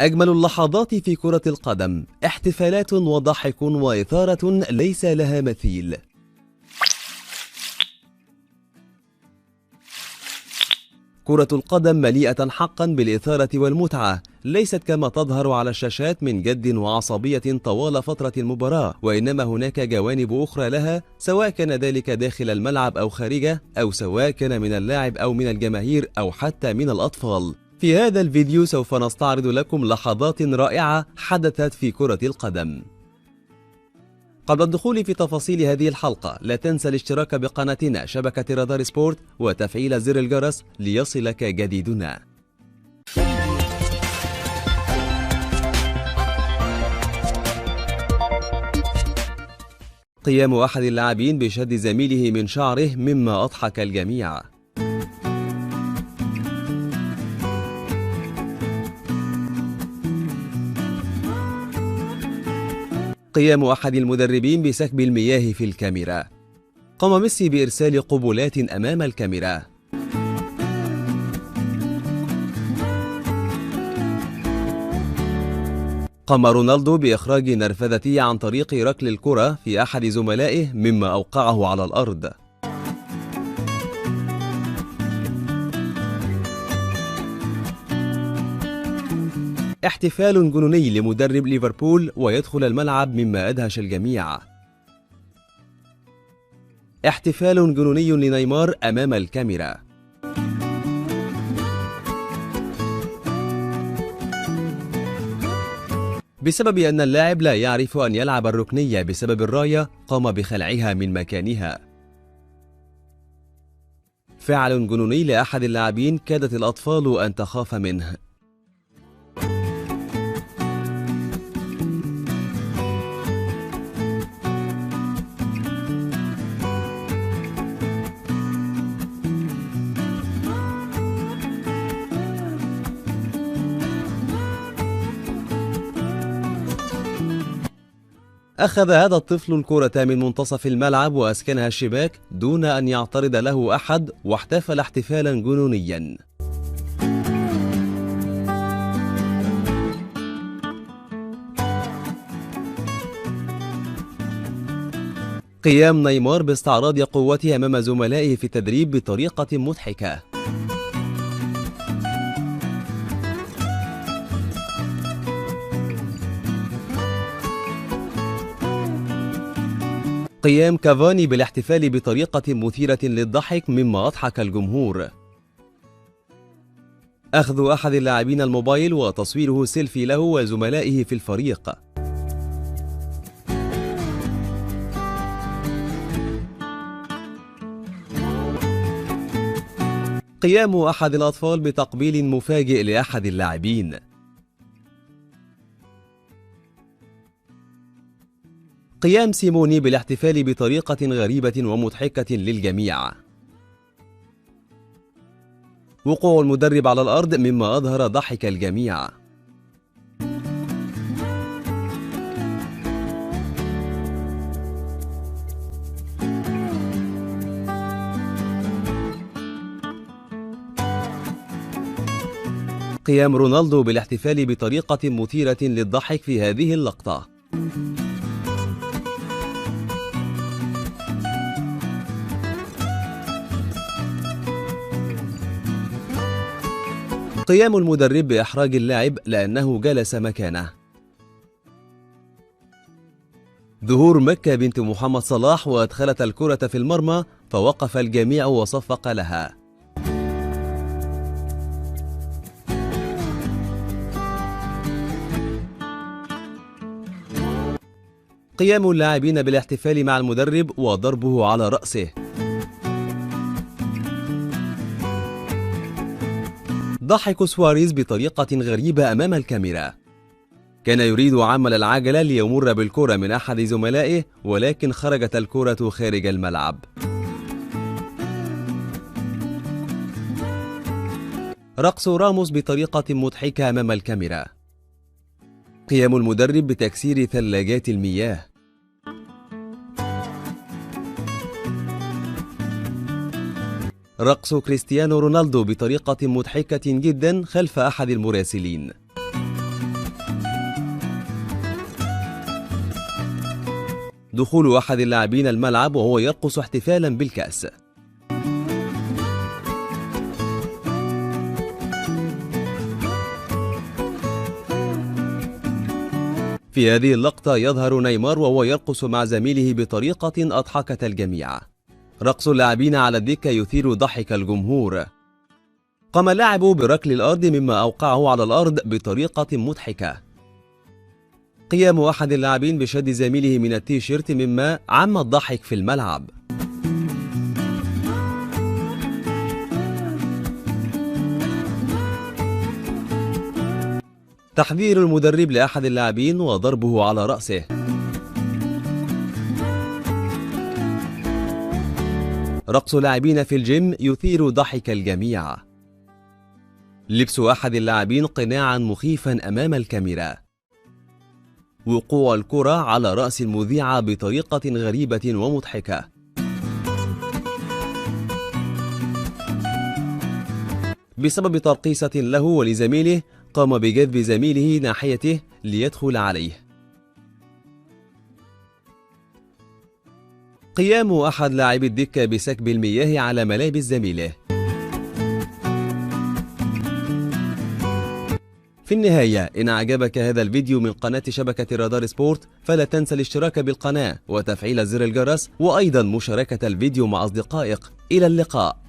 أجمل اللحظات في كرة القدم، احتفالات وضحك وإثارة ليس لها مثيل. كرة القدم مليئة حقا بالإثارة والمتعة، ليست كما تظهر على الشاشات من جد وعصبية طوال فترة المباراة، وإنما هناك جوانب أخرى لها، سواء كان ذلك داخل الملعب أو خارجه، أو سواء كان من اللاعب أو من الجماهير أو حتى من الأطفال. في هذا الفيديو سوف نستعرض لكم لحظات رائعة حدثت في كرة القدم. قبل الدخول في تفاصيل هذه الحلقة، لا تنسى الاشتراك بقناتنا شبكة رادار سبورت وتفعيل زر الجرس ليصلك جديدنا. قيام أحد اللاعبين بشد زميله من شعره مما أضحك الجميع. قيام أحد المدربين بسكب المياه في الكاميرا. قام ميسي بإرسال قبلات أمام الكاميرا. قام رونالدو بإخراج نرفزته عن طريق ركل الكرة في أحد زملائه مما أوقعه على الأرض. احتفال جنوني لمدرب ليفربول ويدخل الملعب مما أدهش الجميع. احتفال جنوني لنيمار أمام الكاميرا. بسبب أن اللاعب لا يعرف أن يلعب الركنية بسبب الراية، قام بخلعها من مكانها. فعل جنوني لأحد اللاعبين كادت الأطفال أن تخاف منه. أخذ هذا الطفل الكرة من منتصف الملعب وأسكنها الشباك دون أن يعترض له أحد، واحتفل احتفالا جنونيا. قيام نيمار باستعراض قوته أمام زملائه في التدريب بطريقة مضحكة. قيام كافاني بالاحتفال بطريقة مثيرة للضحك مما أضحك الجمهور. أخذ أحد اللاعبين الموبايل وتصويره سيلفي له وزملائه في الفريق. قيام أحد الأطفال بتقبيل مفاجئ لأحد اللاعبين. قيام سيموني بالاحتفال بطريقة غريبة ومضحكة للجميع. وقوع المدرب على الأرض مما أظهر ضحك الجميع. قيام رونالدو بالاحتفال بطريقة مثيرة للضحك في هذه اللقطة. قيام المدرب بإحراج اللاعب لأنه جلس مكانه. ظهور مكة بنت محمد صلاح وأدخلت الكرة في المرمى فوقف الجميع وصفق لها. قيام اللاعبين بالاحتفال مع المدرب وضربه على رأسه. ضحك سواريز بطريقة غريبة أمام الكاميرا. كان يريد عمل العجلة ليمر بالكرة من أحد زملائه، ولكن خرجت الكرة خارج الملعب. رقص راموس بطريقة مضحكة أمام الكاميرا. قيام المدرب بتكسير ثلاجات المياه. رقص كريستيانو رونالدو بطريقة مضحكة جدا خلف أحد المراسلين. دخول أحد اللاعبين الملعب وهو يرقص احتفالا بالكأس. في هذه اللقطة يظهر نيمار وهو يرقص مع زميله بطريقة أضحكت الجميع. رقص اللاعبين على الدكة يثير ضحك الجمهور. قام اللاعب بركل الأرض مما أوقعه على الأرض بطريقة مضحكة. قيام أحد اللاعبين بشد زميله من التيشيرت مما عم الضحك في الملعب. تحذير المدرب لأحد اللاعبين وضربه على رأسه. رقص لاعبين في الجيم يثير ضحك الجميع. لبس أحد اللاعبين قناعا مخيفا أمام الكاميرا. وقوع الكرة على رأس المذيعة بطريقة غريبة ومضحكة. بسبب ترقيصة له ولزميله قام بجذب زميله ناحيته ليدخل عليه. قيام أحد لاعبي الدكة بسكب المياه على ملابس زميله. في النهاية، إن أعجبك هذا الفيديو من قناة شبكة رادار سبورت فلا تنسى الاشتراك بالقناة وتفعيل زر الجرس وأيضا مشاركة الفيديو مع أصدقائك. إلى اللقاء.